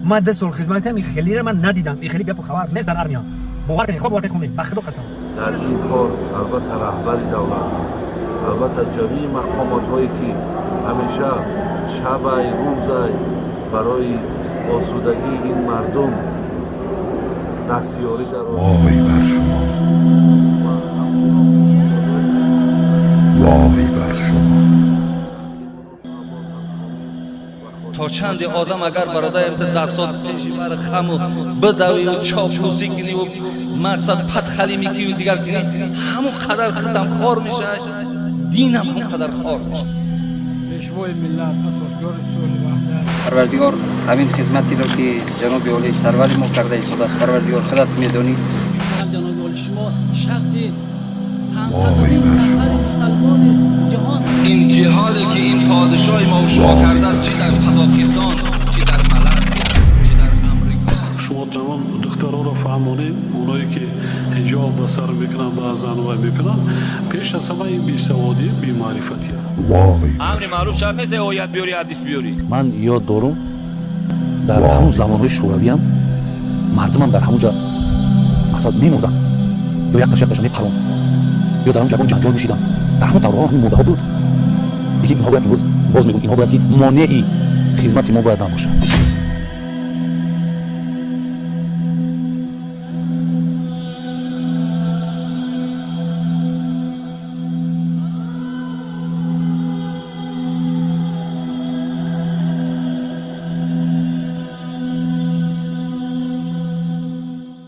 Ман 2 сол хизмат кардам, хелира ман надидам. И хели гапу хабар нест дар армия. Бовар кунед, хоб бовар кунед, ба худо қасам. Дар ин кор албатта раҳбари давлат, албатта ҷамии мақомотҳое, ки ҳамеша шабай рӯзай барои осудагии ин мардум дастёрӣ дар وای بر شما، وای بر شما. То чанде одам агар бародар дастот пеши бар хаму бидавию чоплусӣ куниву мақсад падхалӣ мекуниву дигар кунӣ, ҳамон қадар худам хор мешавад, динам ҳамон қадар хор мешавад. Пешвои миллат, асосгузори сулҳу ваҳдат. Парвардигор, ҳамин хизматеро ки ҷаноби олӣ сарвари мо карда истодааст, Парвардигор, худат медонӣ. Ҷаноби олӣ, шумо шахси وای بر 500 شما. нафари мусалмони ҷаҳон. Ин ҷиҳоде ки ин подшоҳи мо шумо кардааст, чӣ дар Қазоқистон, чӣ дар Малайзия, чӣ дар Амрико. Шумо ҷавон духтароро фаҳмонед, оное ки ҳиҷоб ба сар мекунанд, баъзан вай мекунанд, пеш аз ҳама ин бесаводӣ, бемаърифатӣ. وای بر Амри маъруф шарт нест, оят биёри, ҳадис биёрӣ. Ман ёд дорум, дар ҳамун замонҳои шӯравиам мардумам дар ҳамун ҷа мақсад мемурданд ё якташ якташа мепаронд ё дар ҳамун ҷа ягон ҷанҷол мешиданд. Дар ҳамон давраҳо ҳамин мурдаҳо буд. Лекин инҳо бояд имрӯз, боз мегӯм, инҳо бояд ки монеи хизмати мо бояд набошад.